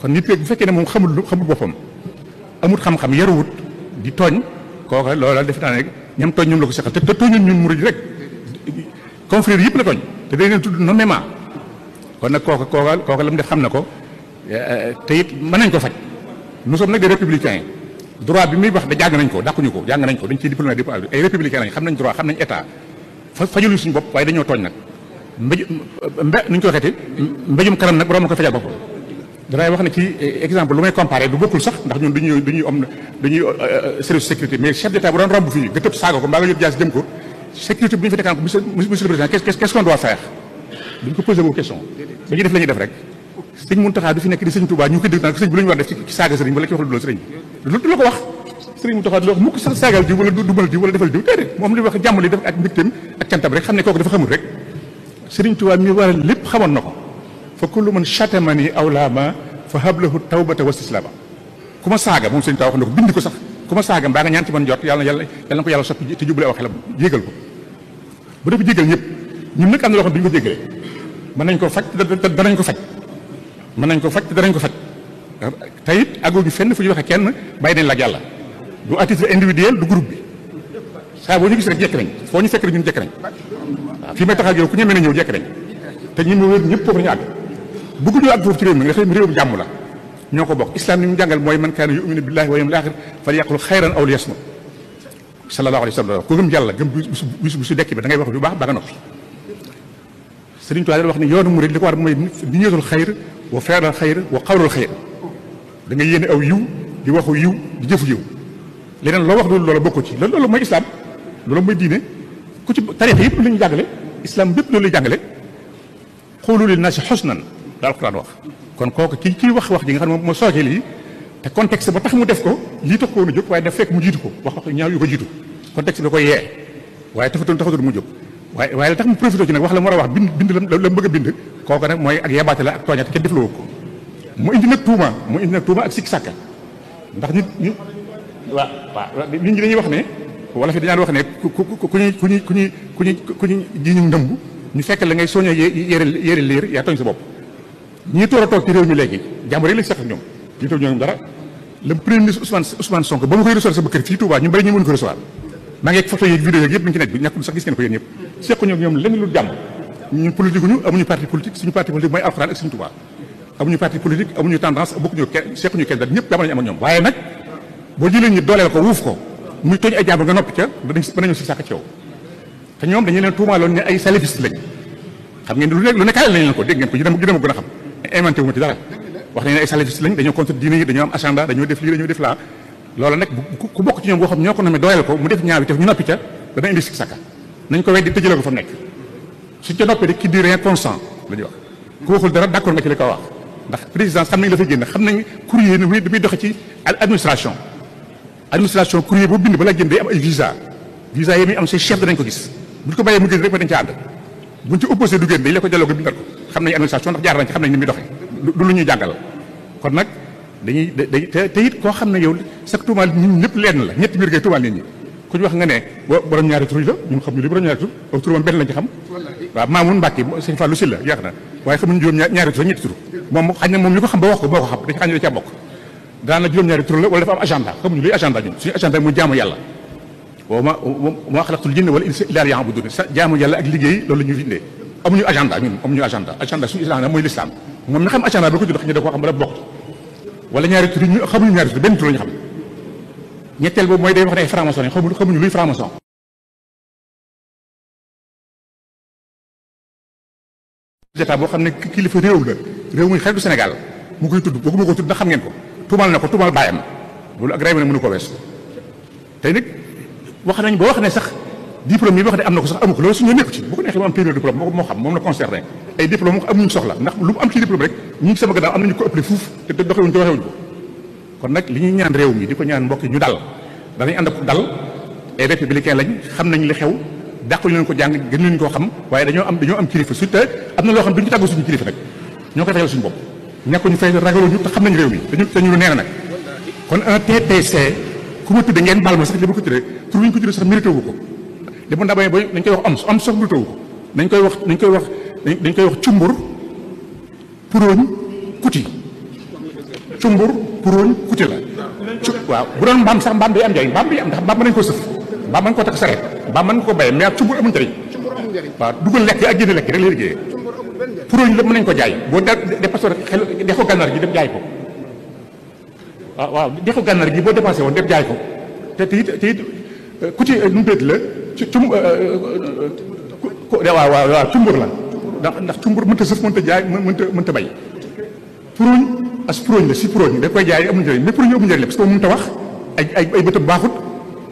kon nit bu fekkee ne moom xamul boppam amut xam-xam yaruwut di tooñ kooka loola def naa ne ñam tooñ ñoom la ko seqal te tooñul ñun murid rek confrères yëpp la tooñ te dañ leen tudd nommément kon nag kooka la mu def xam na ko te it mën nañ ko faj nous sommes nag des républicains droit bi muy wax da jàng nañ ko dàquñu ko jàng nañ ko dañ ciy diplômé ay républicains lañ xam nañ droit xam nañ état fajaluñ suñu bopp waaye dañoo tooñ nag nuñ ko waxeeti mbéjum kanam nag borom na ko fajal boppam. danay wax ne ci exemple lu may comparé du bokkul sax ndax ñun dañuy service sécurité mais chef d'état bu doon romb fii nga tëb saaga ko mbaa nga yor jaas jëm ko sécurité bu ñu fa tegaan ko monsieur le président qu'est-ce qu'on doit faire duñ ko posé wu question dañuy def la ñuy def rek sëñ Mountakha du fi nekk di sëñ Touba ñu ko dégg naan sëñ bi lu ñu war def ci saaga sëriñ wala ci wax lu dul sëriñ bi lu la ko wax sëriñ Mountakha du la wax mukk sax saagal jiw wala dumal jiw wala defal jiw déedéet moom li wax jàmm li def ak mbégteem ak cantam rek xam ne kooku dafa xamul rek sëriñ Touba mi war a lépp xamoon na ko fa kullu man chatamani awlama fa hablahu tawbata wa istislama ku ma saaga moom sëriñ Touba wax na ko bind ko sax ku ma saaga mbaa nga ñaan ci man jot yàlla na ko yàlla soppi te jubale aw xelam jégal ko bu def jégal ñëpp ñun nag am na loo xam duñ ko jégalee mën nañ ko faj te danañ ko faj mën nañ ko faj te danañ ko faj te it àggoo gi fenn fu ñu waxee kenn bàyyi nañ la ak yàlla du à titre individuel du groupe bi saa boo ñu gis rek jekk nañ foo ñu fekk rek ñun jekk nañ waaw fii may tax ak yow ku ñemee na ñëw jekk nañ te ñi ma wér ñëpp foofu nañu àgg bëgguñu àgg foofu ci réew mi nga xam ne réew jàmm la ñoo ko bokk islam ni mu jàngal mooy man kaana yu'minu billahi wal yawmil aaxir falyaqul xayran aw liyasmut sallallahu alayhi wa sallam ku gëm yàlla gëm bu su dekk bi da ngay wax lu baax ba nga noppi Sëriñ Tuubaa wax ne yoonu murid li ko war mooy niyyatul xayr wa fi'lul xayr wa qawlul xayr da nga yéene aw yiw di waxu yiw di jëfu yiw leneen loo wax loolu loola bokku ci loolu mooy islam loolu mooy diine ku ci tariix yëpp lu ñu jàngale islam bépp loolu lay jàngale xuulu lin naasi xusnan la alquran wax kon kooku kii wax ji nga xam ne moom moo sooke lii te contexte ba tax mu def ko lii tax ko woon a jóg waaye daf fekk mu jiitu ko wax ñaaw yu ko jiitu contexte bi da koy yee waaye taxatul mu jóg waaye la tax mu profité ci nag wax la mu war a wax bind la mu bëgg a bind kooku nag mooy ak yabaate la ak tooñate kenn defloo ko mu indi nag tuuma ak sikki sàkka ndax nit ñi dañuy wax ne wala fi dañaan wax ne ku ñu ji ñu ndëmb ñu fekk la ngay soññee yére liir yaa tooñ sa bopp ñii toor a toog ci réew mi léegi jàmm rek lañ seq ak ñoom ñu toog ñoom dara le premier ministre Ousmane Sonko ba ma koy recevoir sama kër fii Touba ñu bari ñu mën ko recevoir maa ngi ak photo yeeg vidéo yeeg yëpp mi ngi ci net bi ñàkkul sax gis ngeen ko yéen ñëpp sequñu ak ñoom lenn lu jàmm ñun politique ñu amuñu parti politique suñu parti politique mooy alxuraan ak suñu Touba amuñu parti politique amuñu tendance bokkuñu kenn sequñu kenn daal ñëpp jàmm nañu am ak ñoom waaye nag boo jëlee ñi dooleel ko wuuf ko muy tooñ ay jàmm nga noppi ca mën nañu si sàkk ci yow te ñoom dañu leen tuumaaloon ne ay salafiste lañ xam ngeen lu ne kaay lañ leen ko dégg ngeen ko dina ma gën a xam inventé wu ma ci dara wax nañ ne ay salafiste lañ dañoo contre diine yi dañoo am agenda dañoo def lii dañoo def laa loola nag ku bokk ci ñoom boo xam ñoo ko nomee dooleel ko mu def ñaaw te ñu noppi ca dana indi si sàkka nañ ko weddi tëjale ko fa mu nekk suñ ca noppee rek qui dit rien consent la ñuy wax ku waxul dara d'accord nga ci li ko wax ndax présidence xam nañ la fay génn xam nañ courrier ni damay doxe ci administration courrier boo bind balaa génn day am ay visa yi muy am say chef danañ ko gis buñ ko bàyyee mu génn rek ba dañ ca ànd buñ ci opposé du génn dañ la ko delloo ko bindal ko xam nañ administration ndax jaar nañ ci xam nañ ni muy doxee du lu ñuy jàngal kon nag dañuy te it koo xam ne yow sax tuumaal ñun ñëpp lenn la ñetti mbir ngay tuumaal nit ñi ku ñu wax nga ne borom ñaari tur la ñun xam ñu li borom ñaari tur aw tur moom benn lañ ci xam waaw Maamun Mbàkke sëñ Fallou Sylla jeex na waaye xamuñu juróom ñaari tur ñetti tur moom xañ na moom li ko xam ba wax ko moo ko xam dañ xañ ne da caa bokk daan na juróom-ñaari tur la wala dafa am agenda xamuñu luy agenda ñun suñu agenda muy jaamu yàlla ma xalaqtul jinna wal insa illa liya'budun sa jaamu yàlla ak liggéey loolu la ñuy findee amuñu agenda ñun amuñu agenda suñu islam mooy l'islam moom mi xam agenda ba ko judd xëy na da koo xam ba bokk wala ñaari tur yi ñu xamuñu ñaari tur benn tur la ñu xam ñetteel boobu mooy day wax ne ay franc-maçon yi xamuñu luy franc-maçon état boo xam ne kilifa réew la réew muy xaritu Sénégal mu koy tudd bëgguma ko tudd ndax xam ngeen ko tuumal na ko tuumal bàyyam loolu ak ray ma ne mënu ko wees tey nag wax nañ boo wax ne sax diplôme yi wax ne am na ko sax amu ko loolu suñu nekku ci bu ko neexee mu am téeméer diplôme moo xam moom la concerné ay diplôme amuñu soxla ndax lu mu am ci diplôme rek ñu ngi sama gannaaw am nañu ko ëppale fuuf te doxewuñ ko waxewuñ ko kon nag li ñuy ñaan réew mi di ko ñaan mbokk ñu dal danañ ànd ak dal ay républicain lañ xam nañ li xew dàqu leen ko jàng gën leen koo xam waaye dañoo am kilifa surtout am na loo xam duñu ci tàggu suñu kilifa nag ñoo koy fayal suñu bopp ñàkkuñu fay ragaloo ñu te xam nañ réew mi dañu lu neex nag kon un TTC ku ma tudde ngeen baal ma sax li ma ko tuddee tur ñu ko tuddee sax mérité wu ko li mu ndabay ba dañ koy wax am sax mérité wu ko dañ koy wax cumbur puróoñ kuti cumbur puróoñ kuti la waaw bu doon mbaam sax mbaam day am njëriñ mbaam day am ndax mbaam mën nañ ko sëf mbaam mën ko takk sareet mbaam mën nga ko béye mais ak cumbur amul njëriñ waaw dugal lekk ak génne lekk rek lay liggéeyee puróoñ la mën nañ ko jaay boo dépassé xel dexu gànnaar gi dem jaay ko waaw dexu gànnaar gi boo dépassé woon dem jaay ko te it kuti nu mu la waaw cumbur la ndax cumbur mënta sëf mënta jaay mënta bay puróoñ as puróoñ la si puróoñ da koy jaay amul njëriñ mais puróoñ amul njëriñ la parce que mënta wax ay bëtam baaxut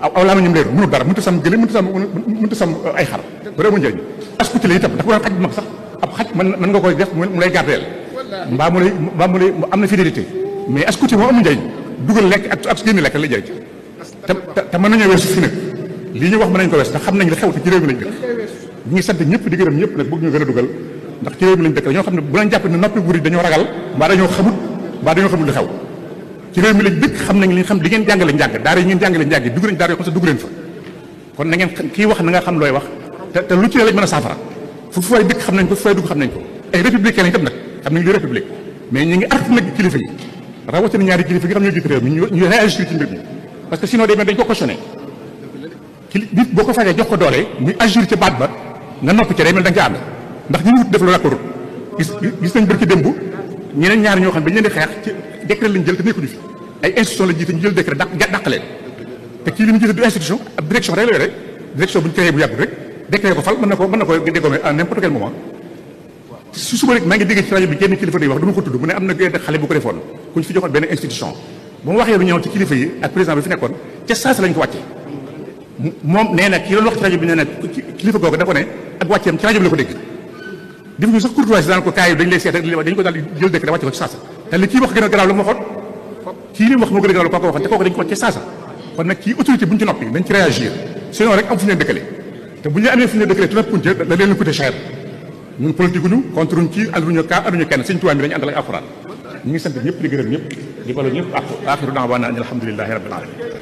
aw laa ma ñoom leeru mënul dara mënta sam gële mënta sam ay xar ba amul njëriñ as kuti la itam ndax bu doon xaj bu mag sax ab xaj mën nga koy def mu lay gardeel mbaa mu lay am na fidélité mais as kuti moom amul njëriñ dugal lekk ak génn lekk lay jëriñ te mën nañoo weesu fii nag lii ñu wax mën nañ ko wees ndax xam nañ li xew te ci réew mi lañ dëkk ñu ngi sant ñëpp di gërëm ñëpp nag bëgg ñu gën a dugal ndax ci réew mi lañ dëkk dañoo xam ne bu lañ jàpp ne noppi buur yi dañoo ragal mbaa dañoo xamut li xew ci réew mi lañ dëkk xam nañ li xam li ngeen jàngale njàng daara yi ngeen jàngale njàng yi dugg nañ daara yoo xam ne dugg leen fa kon na ngeen kii wax na nga xam looy wax te lu ci lañ mën a saafara fu fay dëkk xam nañ ko fu fay dugg xam nañ ko ay républicain lañ tam nag xam nañ li république mais ñu ngi artu nag kilifa yi rawatina ñaari kilifa yi nga xam ñoo jiite réew mi ñu réagir ci mbir mi parce que sinon day mel dañ ko cautionné nit boo ko fajee jox ko doole muy agir ca baat ba nga noppi ca day mel da nga ca ànd ndax ñu wut def lu d'accord gis nañ bërki démb ñeneen ñaar ñoo xam ne dañ leen di xeex ci décret lañ jël te nekkuñu fi ay institution lañ jiite ñu jël décret dàq leen te kii li mu jiite du institution ab direction rek la yore direction bu ñu créé bu yàggul rek décret ko fal mën na ko dégommer à n'importe quel moment su suba rek maa ngi dégg ci rajo bi génn kilifa day wax du ma ko tudd mu ne am na genn xale bu ko defoon ku ñu fi joxoon benn institution ba mu waxee lu ñëw ci kilifa yi ak président bi fi nekkoon ca saasa lañ ko wàcce moom nee na ki doon wax ci rajo bi nee na kilifa googu da ko ne ak wàcceem ci rajo bi la ko dégg def ñu sax courtoisie daan ko kaay dañ lay seet dañ ko daal di jël décret wàcce ko ci saasa te li kii wax gën a garaaw la mu waxoon kii li mu wax moo gën a garaaw la kooku waxoon te kooku dañ ko wàcce ci saasa kon nag kii autorité bu ñu ci noppi dañ ci réagir sinon rek am fu ñu leen dëkkale te bu ñu amee fu ñu leen dëkkale te noppuñ ca da leen coûté cher ñun politique ñu contre ñu ci ànduñu kenn sëñ Tuubaa mi dañu àndal ak alxuraan ñu ngi sant ñëpp di gërëm ñëpp di balo ñëpp ak aaxiru da'waana alhamdulillahi rabbil alamin